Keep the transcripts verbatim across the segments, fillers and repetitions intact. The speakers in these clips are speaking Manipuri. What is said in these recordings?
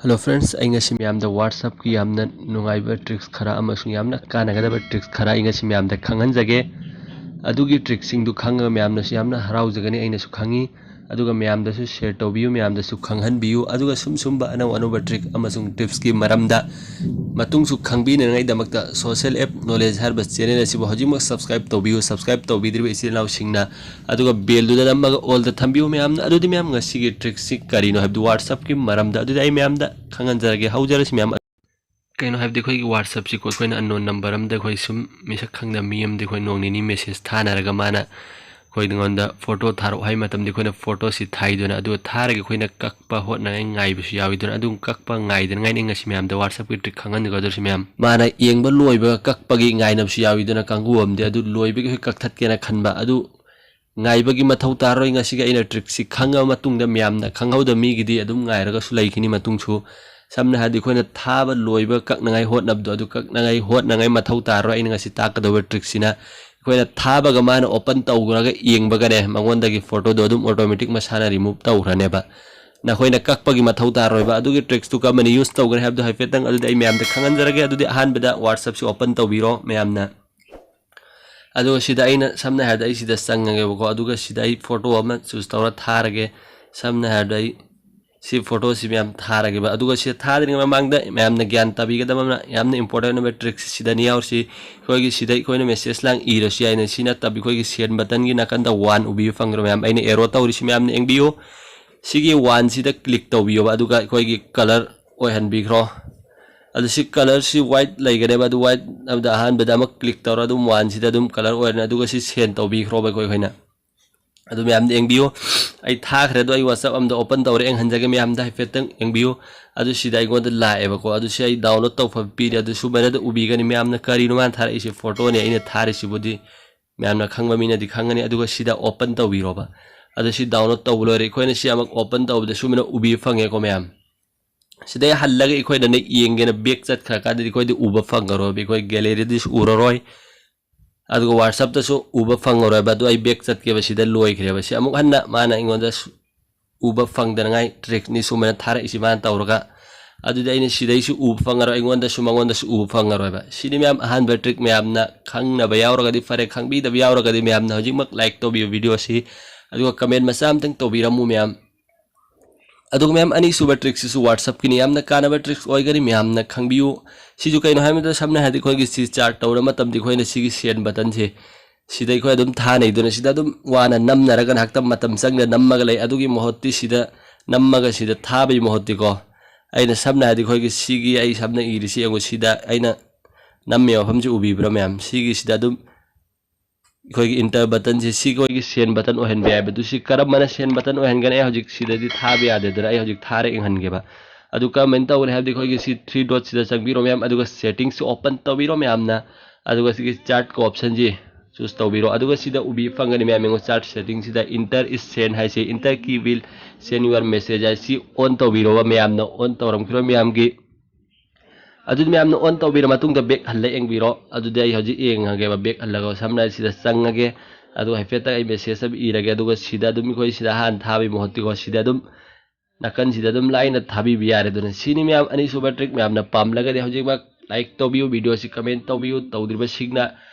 Hello friends, ꯑꯩ ꯉꯁꯤ ꯃꯌꯥꯝꯗ WhatsApp-ꯀꯤ ꯌꯥꯝꯅ ꯅꯨꯡꯉꯥꯏꯕ tricks ꯈꯔ ꯑꯃꯁꯨꯡ ꯌꯥꯝꯅ ꯀꯥꯟꯅꯒꯗꯕ tricks ꯈꯔ ꯑꯩ ꯉꯁꯤ ꯃꯌꯥꯝꯗ ꯈꯪꯍꯟꯖꯒꯦ꯫ ꯑꯗꯨꯒꯤ trick-ꯁꯤꯡꯗꯨ ꯈꯪꯉꯒ ꯃꯌꯥꯝꯅꯁꯨ ꯌꯥꯝꯅ ꯍꯔꯥꯎꯖꯒꯅꯤ, ꯑꯩꯅꯁꯨ ꯈꯪꯉꯤ꯫ ꯑꯗꯨꯒ ꯃꯌꯥꯝꯗꯁꯨ share ꯇꯧꯕꯤꯌꯨ, ꯃꯌꯥꯝꯗꯁꯨ ꯈꯪꯍꯟꯕꯤꯌꯨ꯫ ꯑꯗꯨꯒ ꯁꯨꯝ ꯁꯨꯝꯕ ꯑꯅꯧ ꯑꯅꯧꯕ trick ꯑꯃꯁꯨꯡ tips-ꯀꯤ ꯃꯔꯝꯗ ꯃꯇꯨꯡꯁꯨ ꯈꯪꯕꯤꯅꯉꯥꯏꯗꯃꯛꯇ Social App Knowledge ꯍꯥꯏꯔꯤꯕ channel ꯑꯁꯤꯕꯨ ꯍꯧꯖꯤꯛꯃꯛ subscribe ꯇꯧꯕꯤꯌꯨ꯫ Subscribe ꯇꯧꯕꯤꯗ꯭ꯔꯤꯕ ꯏꯆꯤꯜ ꯏꯅꯥꯎꯁꯤꯡꯅ ꯑꯗꯨꯒ bell-ꯗꯨꯗ ꯅꯝꯃꯒ all-ꯗ ꯊꯝꯕꯤꯌꯨ ꯃꯌꯥꯝꯅ꯫ ꯑꯗꯨꯗꯤ ꯃꯌꯥꯝ, ꯉꯁꯤꯒꯤ trick-ꯁꯤ ꯀꯔꯤꯅꯣ ꯍꯥꯏꯕꯗꯨ WhatsApp-ꯀꯤ ꯃꯔꯝꯗ ꯑꯗꯨꯗꯤ ꯑꯩ ꯃꯌꯥꯝꯗ ꯈꯪꯍꯟꯖꯔꯒꯦ꯫ ꯍꯧꯖꯔꯁꯤ ꯃꯌꯥꯝ꯫ ꯀꯩꯅꯣ ꯍꯥꯏꯕꯗꯤ ꯑꯩꯈꯣꯏꯒꯤ WhatsApp-ꯁꯤꯀꯣ, ꯑꯩꯈꯣꯏꯅ unknown number ꯑꯃꯗ ꯑꯩꯈꯣꯏ ꯁꯨꯝ ꯃꯤꯁꯛ ꯈꯪꯗꯕ ꯃꯤ ꯑꯃꯗ ꯑꯩꯈꯣꯏ ꯅꯣꯡ ꯅꯤꯅꯤ message ꯊꯥꯅꯔꯒ ꯃꯥꯅ ꯑꯩꯈꯣꯏꯉꯣꯟꯗ photo ꯊꯥꯔꯛꯑꯣ ꯍꯥꯏ ꯃꯇꯝꯗ ꯑꯩꯈꯣꯏꯅ photo-ꯁꯤ ꯊꯥꯏꯗꯅ, ꯑꯗꯨꯒ ꯊꯥꯔꯒ ꯑꯩꯈꯣꯏꯅ ꯀꯛꯄ ꯍꯣꯠꯅꯉꯥꯏ ꯉꯥꯏꯕꯁꯨ ꯌꯥꯎꯏꯗꯅ꯫ ꯑꯗꯨꯝ ꯀꯛꯄ ꯉꯥꯏꯗꯅꯉꯥꯏꯅꯤ ꯉꯁꯤ ꯃꯌꯥꯝꯗ WhatsApp-ꯀꯤ trick ꯈꯪꯍꯟꯒꯗꯧꯔꯤꯁꯤ ꯃꯌꯥꯝ꯫ ꯃꯥꯅ ꯌꯦꯡꯕ ꯂꯣꯏꯕꯒ ꯀꯛꯄꯒꯤ ꯉꯥꯏꯅꯕꯁꯨ ꯌꯥꯎꯏꯗꯅ ꯀꯥꯡꯕꯨ ꯑꯃꯗꯤ꯫ ꯑꯗꯨ ꯂꯣꯏꯕꯒꯤ ꯑꯩꯈꯣꯏ ꯀꯛꯊꯠꯀꯦꯅ ꯈꯟꯕ꯫ ꯑꯗꯨ ꯉꯥꯏꯕꯒꯤ ꯃꯊꯧ ꯇꯥꯔꯣꯏ꯫ ꯉꯁꯤꯒꯤ ꯑꯩꯅ trick-ꯁꯤ ꯈꯪꯉꯕ ꯃꯇꯨꯡꯗ ꯃꯌꯥꯝꯅ ꯈꯪꯍꯧꯗꯕ ꯃꯤꯒꯤꯗꯤ ꯑꯗꯨꯝ ꯉꯥꯏꯔꯒꯁꯨ ꯂꯩꯈꯤꯅꯤ ꯃꯇꯨꯡꯁꯨ꯫ ꯁꯝꯅ ꯍꯥꯏꯔꯗꯤ ꯑꯩꯈꯣꯏꯅ ꯊꯥꯕ ꯂꯣꯏꯕ ꯀꯛꯅꯉꯥꯏ ꯍꯣꯠꯅꯕꯗꯣ, ꯑꯗꯨ ꯀꯛꯅꯉꯥꯏ ꯍꯣꯠꯅꯉꯥꯏ ꯃꯊꯧ ꯇꯥꯔꯣꯏ꯫ ꯑꯩꯅ ꯉꯁꯤ ꯇꯥꯛꯀꯗꯧꯕ trick-ꯁꯤꯅ ꯑꯩꯈꯣꯏꯅ ꯊꯥꯕꯒ ꯃꯥꯅ open ꯇꯧꯈ꯭ꯔꯒ ꯌꯦꯡꯕꯒꯅꯦ, ꯃꯉꯣꯟꯗꯒꯤ photo-ꯗꯣ ꯑꯗꯨꯝ automatic ꯃꯁꯥꯅ remove ꯇꯧꯈ꯭ꯔꯅꯦꯕ꯫ ꯅꯈꯣꯏꯅ ꯀꯛꯄꯒꯤ ꯃꯊꯧ ꯇꯥꯔꯣꯏꯕ꯫ ꯑꯗꯨꯒꯤ trick-ꯇꯨ ꯀꯔꯝꯕꯅ use ꯇꯧꯒꯅꯤ ꯍꯥꯏꯕꯗꯣ ꯍꯥꯏꯐꯦꯠꯇꯪ ꯑꯗꯨꯗꯤ ꯑꯩ ꯃꯌꯥꯝꯗ ꯈꯪꯍꯟꯖꯔꯒꯦ꯫ ꯑꯗꯨꯗꯤ ꯑꯍꯥꯟꯕꯗ WhatsApp-ꯁꯤ open ꯇꯧꯕꯤꯔꯣ ꯃꯌꯥꯝꯅ꯫ ꯑꯗꯨꯒ ꯁꯤꯗ ꯑꯩꯅ ꯁꯝꯅ ꯍꯥꯏꯔꯕꯗ ꯑꯩ ꯁꯤꯗ ꯆꯪꯉꯒꯦꯕꯀꯣ, ꯑꯗꯨꯒ ꯁꯤꯗ ꯑꯩ photo ꯑꯃ choose ꯇꯧꯔ ꯊꯥꯔꯒꯦ꯫ ꯁꯝꯅ ꯍꯥꯏꯔꯕꯗ ꯑꯩ ꯁꯤ photo-ꯁꯤ ꯃꯌꯥꯝ ꯊꯥꯔꯒꯦꯕ꯫ ꯑꯗꯨꯒ ꯁꯤꯗ ꯊꯥꯗ꯭ꯔꯤꯉꯩ ꯃꯃꯥꯡꯗ ꯃꯌꯥꯝꯅ ꯒ꯭ꯌꯥꯟ ꯇꯥꯕꯤꯒꯗꯕ ꯑꯃꯅ, ꯌꯥꯝꯅ important ꯑꯣꯏꯕ trick ꯁꯤꯗꯅꯤ ꯌꯥꯎꯔꯤꯁꯤ꯫ ꯑꯩꯈꯣꯏꯒꯤ ꯁꯤꯗ ꯑꯩꯈꯣꯏꯅ message ꯂꯥꯡ ꯏꯔꯁꯨ ꯌꯥꯏꯅ, ꯁꯤ ꯅꯠꯇꯕ ꯑꯩꯈꯣꯏꯒꯤ send button-ꯒꯤ ꯅꯥꯀꯟꯗ one ꯎꯕꯤꯕ ꯐꯪꯗ꯭ꯔꯣ ꯃꯌꯥꯝ? ꯑꯩꯅ arrow ꯇꯧꯔꯤꯁꯤ ꯃꯌꯥꯝꯅ ꯌꯦꯡꯕꯤꯌꯨ꯫ ꯁꯤꯒꯤ one-ꯁꯤꯗ click ꯇꯧꯕꯤꯌꯣꯕ, ꯑꯗꯨꯒ ꯑꯩꯈꯣꯏꯒꯤ colour ꯑꯣꯏꯍꯟꯕꯤꯈ꯭ꯔꯣ꯫ ꯑꯗꯨ ꯁꯤ colour-ꯁꯤ white ꯂꯩꯒꯅꯦꯕ, ꯑꯗꯨ white ꯑꯃꯗ ꯑꯍꯥꯟꯕꯗ ꯑꯃ click ꯇꯧꯔ ꯑꯗꯨꯝ one-ꯁꯤꯗ ꯑꯗꯨꯝ colour ꯑꯣꯏꯔꯅꯤ꯫ ꯑꯗꯨꯒ ꯁꯤ send ꯇꯧꯕꯤꯈ꯭ꯔꯣꯕ ꯑꯩꯈꯣꯏ, ꯑꯩꯈꯣꯏꯅ꯫ ꯑꯗꯨ ꯃꯌꯥꯝꯗ ꯌꯦꯡꯕꯤꯌꯨ꯫ ꯑꯩ ꯊꯥꯈ꯭ꯔꯦ, ꯑꯗꯣ ꯑꯩ WhatsApp ꯑꯃꯗ open ꯇꯧꯔꯦ, ꯌꯦꯡꯍꯟꯖꯒꯦ ꯃꯌꯥꯝꯗ ꯍꯥꯏꯐꯦꯠꯇꯪ ꯌꯦꯡꯕꯤꯌꯨ꯫ ꯑꯗꯨ ꯁꯤꯗ ꯑꯩꯉꯣꯟꯗ ꯂꯥꯛꯑꯦꯕꯀꯣ, ꯑꯗꯨ ꯁꯤ ꯑꯩ download ꯇꯧꯐꯝ ꯄꯤꯔꯦ꯫ ꯑꯗꯨ ꯁꯨꯃꯥꯏꯅ ꯑꯗꯨ ꯎꯕꯤꯒꯅꯤ ꯃꯌꯥꯝꯅ, ꯀꯔꯤꯅꯣ ꯃꯥꯅ ꯊꯥꯔꯛꯏꯁꯤ? Photo-ꯅꯦ ꯑꯩꯅ ꯊꯥꯔꯤꯁꯤꯕꯨꯗꯤ꯫ ꯃꯌꯥꯝꯅ ꯈꯪꯕ ꯃꯤꯅꯗꯤ ꯈꯪꯒꯅꯤ꯫ ꯑꯗꯨꯒ ꯁꯤꯗ open ꯇꯧꯕꯤꯔꯣꯕ꯫ ꯑꯗꯨ ꯁꯤ download ꯇꯧꯕ ꯂꯣꯏꯔꯦ꯫ ꯑꯩꯈꯣꯏꯅ ꯁꯤ ꯑꯃꯨꯛ open ꯇꯧꯕꯗ ꯁꯨꯃꯥꯏꯅ ꯎꯕꯤꯕ ꯐꯪꯉꯦꯀꯣ ꯃꯌꯥꯝ꯫ ꯁꯤꯗꯩ ꯍꯜꯂꯒ ꯑꯩꯈꯣꯏꯅꯅꯦ ꯌꯦꯡꯒꯦꯅ back ꯆꯠꯈ꯭ꯔꯀꯥꯟꯗꯗꯤ ꯑꯩꯈꯣꯏꯗꯤ ꯎꯕ ꯐꯪꯉꯔꯣꯏꯕ, ꯑꯩꯈꯣꯏ gallery-ꯗꯁꯨ ꯎꯔꯔꯣꯏ꯫ ꯑꯗꯨꯒ WhatsApp-ꯇꯁꯨ ꯎꯕ ꯐꯪꯉꯔꯣꯏꯕ꯫ ꯑꯗꯨ ꯑꯩ back ꯆꯠꯀꯦꯕ, ꯁꯤꯗ ꯂꯣꯏꯈ꯭ꯔꯦꯕ꯫ ꯁꯤ ꯑꯃꯨꯛ ꯍꯟꯅ ꯃꯥꯅ ꯑꯩꯉꯣꯟꯗ ꯁꯨ-, ꯎꯕ ꯐꯪꯗꯅꯉꯥꯏ trick-ꯅꯤ ꯁꯨꯃꯥꯏꯅ ꯊꯥꯔꯛꯏꯁꯤ ꯃꯥꯅ ꯇꯧꯔꯒ꯫ ꯑꯗꯨꯗꯤ ꯑꯩꯅ ꯁꯤꯗꯩꯁꯨ ꯎꯕ ꯐꯪꯉꯔꯣꯏ, ꯑꯩꯉꯣꯟꯗꯁꯨ ꯃꯉꯣꯟꯗꯁꯨ ꯎꯕ ꯐꯪꯉꯔꯣꯏꯕ꯫ ꯁꯤꯅꯤ ꯃꯌꯥꯝ ꯑꯍꯥꯟꯕ trick꯫ ꯃꯌꯥꯝꯅ ꯈꯪꯅꯕ ꯌꯥꯎꯔꯒꯗꯤ ꯐꯔꯦ, ꯈꯪꯕꯤꯗꯕ ꯌꯥꯎꯔꯒꯗꯤ ꯃꯌꯥꯝꯅ ꯍꯧꯖꯤꯛꯃꯛ like ꯇꯧꯕꯤꯌꯨ video ꯁꯤ, ꯑꯗꯨꯒ comment ꯃꯆꯥ ꯑꯝꯇꯪ ꯇꯧꯕꯤꯔꯝꯃꯨ ꯃꯌꯥꯝ꯫ ꯑꯗꯨꯒ ꯃꯌꯥꯝ, ꯑꯅꯤꯁꯨꯕ trick ꯁꯤꯁꯨ WhatsApp ꯀꯤꯅꯤ, ꯌꯥꯝꯅ ꯀꯥꯟꯅꯕ trick ꯑꯣꯏꯒꯅꯤ, ꯃꯌꯥꯝꯅ ꯈꯪꯕꯤꯌꯨ꯫ ꯁꯤꯁꯨ ꯀꯩꯅꯣ ꯍꯥꯏꯕꯗ, ꯁꯝꯅ ꯍꯥꯏꯔꯗꯤ ꯑꯩꯈꯣꯏꯒꯤ ꯁꯤ chat ꯇꯧꯔ ꯃꯇꯝꯗꯤ ꯑꯩꯈꯣꯏꯅ ꯁꯤꯒꯤ send button ꯁꯦ ꯁꯤꯗ ꯑꯩꯈꯣꯏ ꯑꯗꯨꯝ ꯊꯥꯅꯩꯗꯅ, ꯁꯤꯗ ꯑꯗꯨꯝ ꯋꯥꯅ ꯅꯝꯅꯔꯒ ꯉꯥꯏꯍꯥꯛꯇꯪ ꯃꯇꯝ ꯆꯪꯅ ꯅꯝꯃꯒ ꯂꯩ꯫ ꯑꯗꯨꯒꯤ ꯃꯍꯨꯠꯇꯤ ꯁꯤꯗ ꯅꯝꯃꯒ ꯁꯤꯗ ꯊꯥꯕꯒꯤ ꯃꯍꯨꯠꯇꯤꯀꯣ, ꯑꯩꯅ ꯁꯝꯅ ꯍꯥꯏꯔꯗꯤ ꯑꯩꯈꯣꯏꯒꯤ ꯁꯤꯒꯤ ꯑꯩ ꯁꯝꯅ ꯏꯔꯤꯁꯤ ꯌꯦꯡꯉꯨ, ꯁꯤꯗ ꯑꯩꯅ ꯅꯝꯃꯤꯕ ꯃꯐꯝꯁꯤ ꯎꯕꯤꯕ꯭ꯔꯥ ꯃꯌꯥꯝ? ꯁꯤꯒꯤꯁꯤꯗ ꯑꯗꯨꯝ ꯑꯩꯈꯣꯏꯒꯤ enter button ꯁꯦ, ꯁꯤ ꯑꯩꯈꯣꯏꯒꯤ send button ꯑꯣꯏꯍꯟꯕ ꯌꯥꯏꯕ꯫ ꯑꯗꯨ ꯁꯤ ꯀꯔꯝꯕꯅ send button ꯑꯣꯏꯍꯟꯒꯅꯤ? ꯑꯩ ꯍꯧꯖꯤꯛ ꯁꯤꯗꯗꯤ ꯊꯥꯕ ꯌꯥꯗꯦꯗꯅ, ꯑꯩ ꯍꯧꯖꯤꯛ ꯊꯥꯔ ꯌꯦꯡꯍꯟꯒꯦꯕ꯫ ꯑꯗꯨ ꯀꯔꯝꯍꯥꯏꯅ ꯇꯧꯒꯅꯤ ꯍꯥꯏꯕꯗꯤ, ꯑꯩꯈꯣꯏꯒꯤ ꯁꯤ three dot ꯁꯤꯗ ꯆꯪꯕꯤꯔꯣ ꯃꯌꯥꯝ, ꯑꯗꯨꯒ settings ꯁꯤ open ꯇꯧꯕꯤꯔꯣ ꯃꯌꯥꯝꯅ, ꯑꯗꯨꯒ ꯁꯤꯒꯤ chat ꯀꯤ option ꯁꯤ choose ꯇꯧꯕꯤꯔꯣ꯫ ꯑꯗꯨꯒ ꯁꯤꯗ ꯎꯕꯤ ꯐꯪꯒꯅꯤ ꯃꯌꯥꯝ, ꯌꯦꯡꯉꯣ, chat setting ꯁꯤꯗ enter is send ꯍꯥꯏꯁꯦ, "Enter key will send your message" ꯍꯥꯏꯁꯤ on ꯇꯧꯕꯤꯔꯣꯕ ꯃꯌꯥꯝꯅ꯫ On ꯇꯧꯔꯝꯈꯤꯔꯣꯏ ꯃꯌꯥꯝꯒꯤ꯫ ꯑꯗꯨꯗꯤ ꯃꯌꯥꯝꯅ on ꯇꯧꯕꯤꯔ ꯃꯇꯨꯡꯗ back ꯍꯜꯂ ꯌꯦꯡꯕꯤꯔꯣ꯫ ꯑꯗꯨꯗꯤ ꯑꯩ ꯍꯧꯖꯤꯛ ꯌꯦꯡꯉꯒꯦꯕ, back ꯍꯜꯂꯒ ꯁꯝꯅ ꯍꯥꯏꯔꯕꯗ ꯁꯤꯗ ꯆꯪꯉꯒꯦ, ꯑꯗꯨꯒ ꯍꯥꯏꯐꯦꯠꯇꯪ ꯑꯩ message ꯑꯃ ꯏꯔꯒꯦ, ꯑꯗꯨꯒ ꯁꯤꯗ ꯑꯗꯨꯝ ꯑꯩꯈꯣꯏ ꯁꯤꯗ ꯍꯥꯟꯅ ꯊꯥꯕꯒꯤ ꯃꯍꯨꯠꯇꯤꯀꯣ, ꯁꯤꯗ ꯑꯗꯨꯝ ꯅꯥꯀꯟꯁꯤꯗ ꯑꯗꯨꯝ ꯂꯥꯏꯅ ꯊꯥꯕꯤꯕ ꯌꯥꯔꯦ꯫ ꯑꯗꯨꯅ ꯁꯤꯅꯤ ꯃꯌꯥꯝ, ꯑꯅꯤꯁꯨꯕ trick꯫ ꯃꯌꯥꯝꯅ ꯄꯥꯝꯂꯒꯗꯤ ꯍꯧꯖꯤꯛꯃꯛ like ꯇꯧꯕꯤꯌꯨ, video ꯁꯤ comment ꯇꯧꯕꯤꯌꯨ, ꯇꯧꯗ꯭ꯔꯤꯕꯁꯤꯡꯅ꯫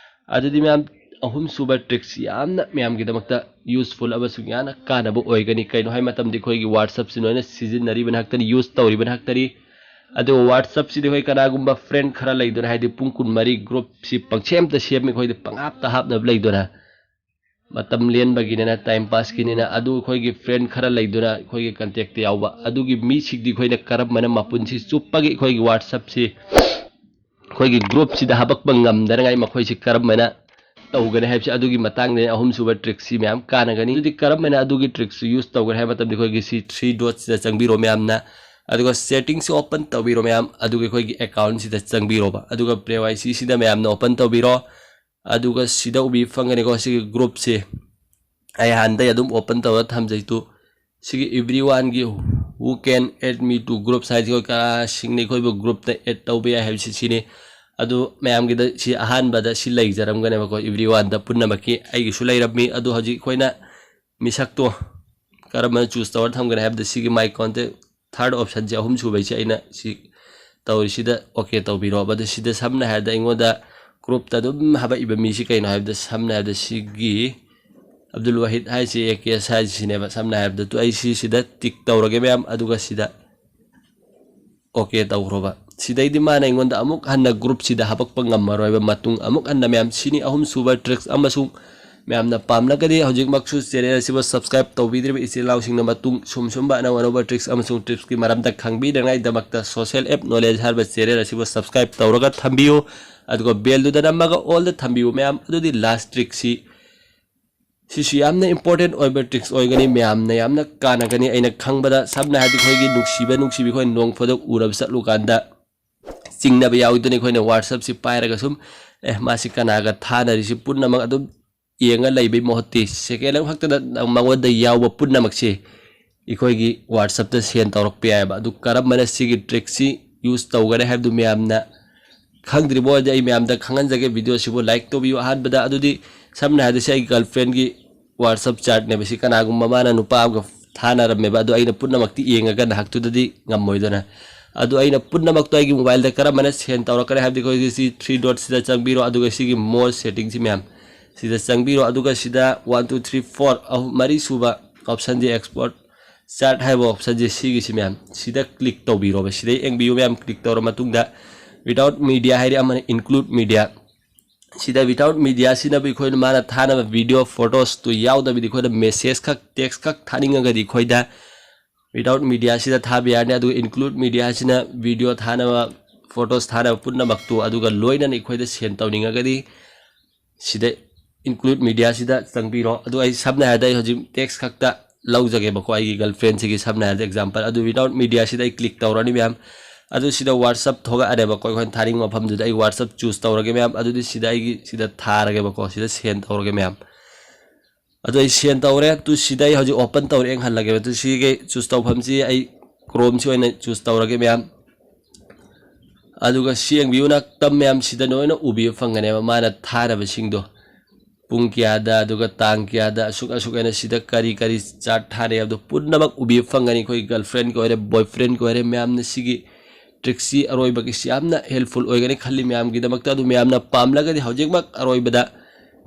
ꯑꯗꯨꯗꯤ ꯃꯌꯥꯝ, ꯑꯍꯨꯝꯁꯨꯕ trick ꯁꯤ ꯌꯥꯝꯅ ꯃꯌꯥꯝꯒꯤꯗꯃꯛꯇ useful ꯑꯃꯁꯨꯡ ꯌꯥꯝꯅ ꯀꯥꯟꯅꯕ ꯑꯣꯏꯒꯅꯤ꯫ ꯀꯩꯅꯣ ꯍꯥꯏꯕ ꯃꯇꯝꯗ ꯑꯩꯈꯣꯏꯒꯤ WhatsApp ꯁꯤ ꯂꯣꯏꯅ ꯁꯤꯖꯤꯟꯅꯔꯤꯕ ꯉꯥꯛꯇꯅꯤ, use ꯇꯧꯔꯤꯕ ꯉꯥꯛꯇꯅꯤ꯫ ꯑꯗꯨꯒ WhatsApp ꯁꯤꯗꯤ ꯑꯩꯈꯣꯏ ꯀꯅꯥꯒꯨꯝꯕ friend ꯈꯔ ꯂꯩꯗꯅ, ꯍꯥꯏꯗꯤ ꯄꯨꯡ ꯀꯨꯟꯃꯔꯤ group ꯁꯤ ꯄꯪꯁꯦꯝꯇ ꯁꯦꯝꯃꯤ, ꯑꯩꯈꯣꯏꯗꯤ ꯄꯪꯍꯥꯞꯇ ꯍꯥꯞꯅꯕ ꯂꯩꯗꯅ, ꯃꯇꯝ ꯂꯦꯟꯕꯒꯤꯅꯤꯅ, time pass ꯀꯤꯅꯤꯅ, ꯑꯗꯨ ꯑꯩꯈꯣꯏꯒꯤ friend ꯈꯔ ꯂꯩꯗꯨꯅ ꯑꯩꯈꯣꯏꯒꯤ contact ꯇ ꯌꯥꯎꯕ, ꯑꯗꯨꯒꯤ ꯃꯤꯁꯤꯡꯗꯤ ꯑꯩꯈꯣꯏꯅ ꯀꯔꯝꯕꯅ ꯃꯄꯨꯟꯁꯤ ꯆꯨꯞꯄꯒꯤ ꯑꯩꯈꯣꯏꯒꯤ WhatsApp ꯁꯤ ꯑꯩꯈꯣꯏꯒꯤ group ꯁꯤꯗ ꯍꯥꯄꯛꯄ ꯉꯝꯗꯅꯉꯥꯏ ꯃꯈꯣꯏꯁꯤ ꯀꯔꯝꯕꯅ ꯇꯧꯒꯅꯤ ꯍꯥꯏꯕꯁꯤ, ꯑꯗꯨꯒꯤ ꯃꯇꯥꯡꯗꯅꯤ ꯑꯍꯨꯝꯁꯨꯕ trick ꯁꯤ ꯃꯌꯥꯝ ꯀꯥꯟꯅꯒꯅꯤ꯫ ꯑꯗꯨꯗꯤ ꯀꯔꯝꯕꯅ ꯑꯗꯨꯒꯤ trick ꯁꯤ use ꯇꯧꯒꯅꯤ ꯍꯥꯏꯕ ꯃꯇꯝꯗ, ꯑꯩꯈꯣꯏꯒꯤ ꯁꯤ three dot ꯁꯤꯗ ꯆꯪꯕꯤꯔꯣ ꯃꯌꯥꯝꯅ, ꯑꯗꯨꯒ setting ꯁꯤ open ꯇꯧꯕꯤꯔꯣ ꯃꯌꯥꯝ, ꯑꯗꯨꯒ ꯑꯩꯈꯣꯏꯒꯤ account ꯁꯤꯗ ꯆꯪꯕꯤꯔꯣꯕ, ꯑꯗꯨꯒ privacy ꯁꯤꯗ ꯃꯌꯥꯝꯅ open ꯇꯧꯕꯤꯔꯣ꯫ ꯑꯗꯨꯒ ꯁꯤꯗ ꯎꯕꯤ ꯐꯪꯒꯅꯤꯀꯣ, ꯁꯤꯒꯤ group ꯁꯤ ꯑꯩ ꯍꯥꯟꯅꯗꯩ ꯑꯗꯨꯝ open ꯇꯧꯔ ꯊꯝꯖꯩ꯫ ꯇꯨ, ꯁꯤꯒꯤ everyone ꯒꯤ "Who can add me to groups" ꯍꯥꯏꯁꯤ ꯑꯩꯈꯣꯏ ꯀꯅꯥꯁꯤꯡꯅ ꯑꯩꯈꯣꯏꯕꯨ group ꯇ add ꯇꯧꯕ ꯌꯥꯏ ꯍꯥꯏꯕꯁꯤ ꯁꯤꯅꯤ꯫ ꯑꯗꯨ ꯃꯌꯥꯝꯒꯤꯗ ꯁꯤ ꯑꯍꯥꯟꯕꯗ ꯁꯤ ꯂꯩꯖꯔꯝꯒꯅꯦꯕꯀꯣ, everyone ꯗ ꯄꯨꯝꯅꯃꯛꯀꯤ꯫ ꯑꯩꯒꯤꯁꯨ ꯂꯩꯔꯝꯃꯤ꯫ ꯑꯗꯨ ꯍꯧꯖꯤꯛ ꯑꯩꯈꯣꯏꯅ ꯃꯤꯁꯛꯇꯣ ꯀꯔꯝꯕꯅ choose ꯇꯧꯔ ꯊꯝꯒꯅꯤ ꯍꯥꯏꯕꯗ, ꯁꯤꯒꯤ "My contact" ꯊꯥꯔꯠ ꯑꯣꯞꯁꯟꯁꯦ ꯑꯍꯨꯝ ꯁꯨꯕꯩꯁꯦ ꯑꯩꯅ ꯁꯤ ꯇꯧꯔꯤꯁꯤꯗ ꯑꯣꯀꯦ ꯇꯧꯕꯤꯔꯣꯕ꯫ ꯑꯗꯨ ꯁꯤꯗ ꯁꯝꯅ ꯍꯥꯏꯔꯕꯗ ꯑꯩꯉꯣꯟꯗ ꯒ꯭ꯔꯨꯞꯇ ꯑꯗꯨꯝ ꯍꯥꯄꯛꯏꯕ ꯃꯤꯁꯤ ꯀꯩꯅꯣ ꯍꯥꯏꯕꯗ, ꯁꯝꯅ ꯍꯥꯏꯔꯕꯗ ꯁꯤꯒꯤ ꯑꯕꯗꯨꯜ ꯋꯥꯍꯤꯗ ꯍꯥꯏꯁꯤ, ꯑꯦ ꯀꯦ ꯑꯦꯁ ꯍꯥꯏꯁꯤꯅꯦꯕ꯫ ꯁꯝꯅ ꯍꯥꯏꯔꯕꯗ ꯇꯨ ꯑꯩ ꯁꯤ ꯁꯤꯗ ꯇꯤꯛ ꯇꯧꯔꯒꯦ ꯃꯌꯥꯝ, ꯑꯗꯨꯒ ꯁꯤꯗ ꯑꯣꯀꯦ ꯇꯧꯈ꯭ꯔꯣꯕ꯫ ꯁꯤꯗꯩꯗꯤ ꯃꯥꯅ ꯑꯩꯉꯣꯟꯗ ꯑꯃꯨꯛ ꯍꯟꯅ ꯒ꯭ꯔꯨꯞꯁꯤꯗ ꯍꯥꯄꯛꯄ ꯉꯝꯃꯔꯣꯏꯕ꯫ ꯃꯇꯨꯡ ꯑꯃꯨꯛ ꯍꯟꯅ ꯃꯌꯥꯝ, ꯁꯤꯅꯤ ꯑꯍꯨꯝꯁꯨꯕ ꯇ꯭ꯔꯤꯛꯁ ꯑꯃꯁꯨꯡ ꯃꯌꯥꯝꯅ ꯄꯥꯝꯂꯒꯗꯤ ꯍꯧꯖꯤꯛꯃꯛꯁꯨ ꯆꯦꯅꯦꯜ ꯑꯁꯤꯕꯨ ꯁꯕꯁꯀ꯭ꯔꯥꯏꯕ ꯇꯧꯕꯤꯗ꯭ꯔꯤꯕ ꯏꯆꯤꯜ ꯏꯅꯥꯎꯁꯤꯡꯅ ꯃꯇꯨꯡ ꯁꯨꯝ ꯁꯨꯝꯕ ꯑꯅꯧ ꯑꯅꯧꯕ ꯇ꯭ꯔꯤꯛꯁ ꯑꯃꯁꯨꯡ ꯇ꯭ꯔꯤꯛꯁꯀꯤ ꯃꯔꯝꯗ ꯈꯪꯕꯤꯅꯉꯥꯏꯗꯃꯛꯇ ꯁꯣꯁꯤꯌꯦꯜ ꯑꯦꯞ ꯅꯣꯂꯦꯖ ꯍꯥꯏꯔꯤꯕ ꯆꯦꯅꯦꯜ ꯑꯁꯤꯕꯨ ꯁꯕꯁꯀ꯭ꯔꯥꯏꯕ ꯇꯧꯔꯒ ꯊꯝꯕꯤꯌꯨ, ꯑꯗꯨꯒ ꯕꯦꯜꯗꯨꯗ ꯅꯝꯃꯒ ꯑꯣꯜꯗ ꯊꯝꯕꯤꯌꯨ ꯃꯌꯥꯝ꯫ ꯑꯗꯨꯗꯤ ꯂꯥꯁ ꯇ꯭ꯔꯤꯛꯁꯤ ꯁꯤꯁꯨ ꯌꯥꯝꯅ ꯏꯝꯄꯣꯔꯇꯦꯟ ꯑꯣꯏꯕ ꯇ꯭ꯔꯤꯛꯁ ꯑꯣꯏꯒꯅꯤ, ꯃꯌꯥꯝꯅ ꯌꯥꯝꯅ ꯀꯥꯟꯅꯒꯅꯤ꯫ ꯑꯩꯅ ꯈꯪꯕꯗ, ꯁꯝꯅ ꯍꯥꯏꯔꯗꯤ ꯑꯩꯈꯣꯏꯒꯤ ꯅꯨꯡꯁꯤꯕ ꯅꯨꯡꯁꯤꯕꯤ ꯑꯩꯈꯣꯏ ꯅꯣꯡ ꯐꯥꯗꯣꯛ ꯎꯔꯕ ꯆꯠꯂꯨꯀꯥꯟꯗ ꯆꯤꯡꯅꯕ ꯌꯥꯎꯏꯗꯨꯅ ꯑꯩꯈꯣꯏꯅ WhatsAppꯁꯤ ꯄꯥꯏꯔꯒ ꯁꯨꯝ, "ꯑꯦ, ꯃꯥꯁꯤ ꯀꯅꯥꯒ ꯊꯥꯅꯔꯤꯁꯤ?" ꯄꯨꯝꯅꯃꯛ ꯑꯗꯨꯝ ꯌꯦꯡꯉ ꯂꯩꯕꯩ ꯃꯍꯨꯠꯇꯤ ꯁꯦꯀꯦꯟ ꯑꯃꯈꯛꯇꯗ ꯃꯉꯣꯟꯗ ꯌꯥꯎꯕ ꯄꯨꯝꯅꯃꯛꯁꯤ ꯑꯩꯈꯣꯏꯒꯤ WhatsAppꯇ ꯁꯦꯟ ꯇꯧꯔꯛꯄ ꯌꯥꯏꯑꯕ꯫ ꯑꯗꯨ ꯀꯔꯝꯕꯅ ꯁꯤꯒꯤ ꯇ꯭ꯔꯤꯛꯁꯤ ꯌꯨꯁ ꯇꯧꯒꯅꯤ ꯍꯥꯏꯕꯗꯨ ꯃꯌꯥꯝꯅ ꯈꯪꯗ꯭ꯔꯤꯕ ꯑꯣꯏꯔꯗꯤ ꯑꯩ ꯃꯌꯥꯝꯗ ꯈꯪꯍꯟꯖꯒꯦ꯫ ꯚꯤꯗꯤꯑꯣꯁꯤꯕꯨ ꯂꯥꯏꯛ ꯇꯧꯕꯤꯌꯨ꯫ ꯑꯍꯥꯟꯕꯗ ꯑꯗꯨꯗꯤ ꯁꯝꯅ ꯍꯥꯏꯔꯕꯗ ꯁꯤ ꯑꯩꯒꯤ ꯒꯔꯜ ꯐ꯭ꯔꯦꯟꯒꯤ WhatsApp ꯆꯥꯠꯅꯦꯕ꯫ ꯁꯤ ꯀꯅꯥꯒꯨꯝꯕ ꯃꯥꯅ ꯅꯨꯄꯥ ꯑꯃꯒ ꯊꯥꯅꯔꯝꯃꯦꯕ꯫ ꯑꯗꯨ ꯑꯩꯅ ꯄꯨꯝꯅꯃꯛꯇꯤ ꯌꯦꯡꯉꯒ ꯅꯍꯥꯛꯇꯨꯗꯗꯤ ꯉꯝꯃꯣꯏꯗꯅ꯫ ꯑꯗꯨ ꯑꯩꯅ ꯄꯨꯝꯅꯃꯛꯇꯣ ꯑꯩꯒꯤ ꯃꯣꯕꯥꯏꯜꯗ ꯀꯔꯝꯕꯅ ꯁꯦꯟ ꯇꯧꯔꯛꯀꯅꯤ ꯍꯥꯏꯕꯗꯤ ꯑꯩꯈꯣꯏꯒꯤ ꯁꯤ ꯊ꯭ꯔꯤ ꯗꯣꯠꯁꯤꯗ ꯆꯪꯕꯤꯔꯣ, ꯑꯗꯨꯒ ꯁꯤꯒꯤ ꯃꯣꯔ ꯁꯦꯇꯤꯡꯁꯤ ꯃꯌꯥꯝ ꯁꯤꯗ ꯆꯪꯕꯤꯔꯣ, ꯑꯗꯨꯒ ꯁꯤꯗ ꯋꯥꯟ ꯇꯨ ꯊ꯭ꯔꯤ ꯐꯣꯔ ꯑꯍꯨꯝ ꯃꯔꯤ ꯁꯨꯕ ꯑꯣꯞꯁꯟꯁꯦ, ꯑꯦꯛꯁꯄꯣꯔꯠ ꯆꯥꯠ ꯍꯥꯏꯕ ꯑꯣꯞꯁꯟꯁꯦ, ꯁꯤꯒꯤꯁꯤ ꯃꯌꯥꯝ ꯁꯤꯗ ꯀ꯭ꯂꯤꯛ ꯇꯧꯕꯤꯔꯣꯕ꯫ ꯁꯤꯗ ꯌꯦꯡꯕꯤꯌꯨ ꯃꯌꯥꯝ꯫ ꯀ꯭ꯂꯤꯛ ꯇꯧꯔ ꯃꯇꯨꯡꯗ ꯋꯤꯗꯥꯎꯠ ꯃꯤꯗꯤꯌꯥ ꯍꯥꯏꯔꯤ, ꯑꯃꯅ ꯏꯟꯀ꯭ꯂꯨꯗ ꯃꯤꯗꯤꯌꯥ꯫ ꯁꯤꯗ ꯋꯤꯗꯥꯎꯠ ꯃꯤꯗꯤꯌꯥꯁꯤꯅꯕꯨ ꯑꯩꯈꯣꯏꯅ ꯃꯥꯅ ꯊꯥꯅꯕ ꯚꯤꯗꯤꯑꯣ ꯐꯣꯇꯣꯁꯇꯨ ꯌꯥꯎꯗꯕꯤꯗ ꯑꯩꯈꯣꯏꯅ ꯃꯦꯁꯦꯖ ꯈꯛ, ꯇꯦꯛꯁ ꯈꯛ ꯊꯥꯅꯤꯡꯉꯒꯗꯤ ꯑꯩꯈꯣꯏꯗ ꯋꯤꯗꯥꯎꯠ ꯃꯤꯗꯤꯌꯥꯁꯤꯗ ꯊꯥꯕ ꯌꯥꯔꯅꯤ꯫ ꯑꯗꯨꯒ ꯏꯟꯀ꯭ꯂꯨꯗ ꯃꯤꯗꯤꯌꯥꯁꯤꯅ ꯚꯤꯗꯤꯑꯣ ꯊꯥꯅꯕ, ꯐꯣꯇꯣꯁ ꯊꯥꯅꯕ ꯄꯨꯝꯅꯃꯛꯇꯨ, ꯑꯗꯨꯒ ꯂꯣꯏꯅꯅ ꯑꯩꯈꯣꯏꯗ ꯁꯦꯟ ꯇꯧꯅꯤꯡꯉꯒꯗꯤ ꯁꯤꯗ ꯏꯟꯀ꯭ꯂꯨꯗ ꯃꯤꯗꯤꯌꯥꯁꯤꯗ ꯆꯪꯕꯤꯔꯣ꯫ ꯑꯗꯨ ꯑꯩ ꯁꯝꯅ ꯍꯥꯏꯔꯕꯗ ꯑꯩ ꯍꯧꯖꯤꯛ ꯇꯦꯛꯁ ꯈꯛꯇ ꯂꯧꯖꯒꯦꯕꯀꯣ, ꯑꯩꯒꯤ ꯒꯔꯜ ꯐ꯭ꯔꯦꯟꯁꯤꯒꯤ ꯁꯝꯅ ꯍꯥꯏꯔꯕꯗ ꯑꯦꯛꯖꯥꯝꯄꯜ꯫ ꯑꯗꯨ ꯋꯤꯗꯥꯎꯠ ꯃꯤꯗꯤꯌꯥꯁꯤꯗ ꯑꯩ ꯀ꯭ꯂꯤꯛ ꯇꯧꯔꯅꯤ ꯃꯌꯥꯝ꯫ ꯑꯗꯨ ꯁꯤꯗ WhatsApp ꯊꯣꯛꯂꯛꯑꯅꯦꯕꯀꯣ, ꯑꯩꯈꯣꯏꯅ ꯊꯥꯅꯤꯡꯕ ꯃꯐꯝꯗꯨꯗ ꯑꯩ WhatsApp ꯆꯨꯁ ꯇꯧꯔꯒꯦ ꯃꯌꯥꯝ꯫ ꯑꯗꯨꯗꯤ ꯁꯤꯗ ꯑꯩꯒꯤ ꯁꯤꯗ ꯊꯥꯔꯒꯦꯕꯀꯣ, ꯁꯤꯗ ꯁꯦꯟ ꯇꯧꯔꯒꯦ ꯃꯌꯥꯝ꯫ ꯑꯗꯨ ꯑꯩ ꯁꯦꯟ ꯇꯧꯔꯦ꯫ ꯇꯨ ꯁꯤꯗ ꯑꯩ ꯍꯧꯖꯤꯛ ꯑꯣꯄꯟ ꯇꯧꯔꯦ, ꯌꯦꯡꯍꯜꯂꯒꯦꯕ꯫ ꯇꯨ ꯁꯤꯒꯤ ꯆꯨꯁ ꯇꯧꯐꯝꯁꯤ ꯑꯩ ꯀ꯭ꯔꯣꯝꯁꯤ ꯑꯣꯏꯅ ꯆꯨꯁ ꯇꯧꯔꯒꯦ ꯃꯌꯥꯝ꯫ ꯑꯗꯨꯒ ꯁꯤ ꯌꯦꯡꯕꯤꯌꯨ, ꯅꯥꯀꯟ ꯃꯌꯥꯝ ꯁꯤꯗ ꯅꯣꯏꯅ ꯎꯕꯤꯕ ꯐꯪꯒꯅꯦꯕ ꯃꯥꯅ ꯊꯥꯔꯕꯁꯤꯡꯗꯣ꯫ ꯄꯨꯡ ꯀꯌꯥꯗ, ꯑꯗꯨꯒ ꯇꯥꯡ ꯀꯌꯥꯗ, ꯑꯁꯨꯛ ꯑꯁꯨꯛ ꯍꯥꯏꯅ ꯁꯤꯗ ꯀꯔꯤ ꯀꯔꯤ ꯆꯥꯔꯠ ꯊꯥꯔꯦ ꯍꯥꯏꯕꯗꯣ ꯄꯨꯝꯅꯃꯛ ꯎꯕꯤꯕ ꯐꯪꯒꯅꯤ꯫ ꯑꯩꯈꯣꯏ ꯒꯔꯜꯐ꯭ꯔꯦꯟꯒꯤ ꯑꯣꯏꯔꯦ, ꯕꯣꯏꯐ꯭ꯔꯦꯟꯒꯤ ꯑꯣꯏꯔꯦ, ꯃꯌꯥꯝꯅ ꯁꯤꯒꯤ ꯇ꯭ꯔꯤꯛꯁꯤ ꯑꯔꯣꯏꯕꯒꯤꯁꯤ ꯌꯥꯝꯅ ꯍꯦꯜꯞꯐꯨꯜ ꯑꯣꯏꯒꯅꯤ ꯈꯜꯂꯤ ꯃꯌꯥꯝꯒꯤꯗꯃꯛꯇ꯫ ꯑꯗꯨ ꯃꯌꯥꯝꯅ ꯄꯥꯝꯂꯒꯗꯤ ꯍꯧꯖꯤꯛꯃꯛ ꯑꯔꯣꯏꯕꯗ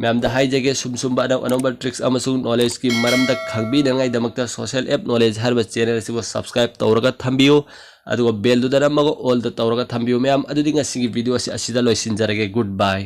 ꯃꯌꯥꯝꯗ ꯍꯥꯏꯖꯒꯦ, ꯁꯨꯝ ꯁꯨꯝꯕ ꯑꯅꯧ ꯑꯅꯧꯕ ꯇ꯭ꯔꯤꯛꯁ ꯑꯃꯁꯨꯡ ꯅꯣꯂꯦꯖꯀꯤ ꯃꯔꯝꯗ ꯈꯪꯕꯤꯅꯉꯥꯏꯗꯃꯛꯇ ꯁꯣꯁꯦꯜ ꯑꯦꯞ ꯅꯣꯂꯦꯖ ꯍꯥꯏꯔꯤꯕ ꯆꯦꯅꯦꯜ ꯑꯁꯤꯕꯨ ꯁꯕꯁꯀ꯭ꯔꯥꯏꯕ ꯇꯧꯔꯒ ꯊꯝꯕꯤꯌꯨ, ꯑꯗꯨꯒ ꯕꯦꯜꯗꯨꯗ ꯅꯝꯃꯒ ꯑꯣꯜꯗ ꯇꯧꯔꯒ ꯊꯝꯕꯤꯌꯨ꯫ ꯃꯌꯥꯝ, ꯑꯗꯨꯗꯤ ꯉꯁꯤꯒꯤ ꯚꯤꯗꯤꯑꯣ ꯑꯁꯤ ꯑꯁꯤꯗ ꯂꯣꯏꯁꯤꯟꯖꯔꯒꯦ꯫ ꯒꯨꯗ ꯕꯥꯏ꯫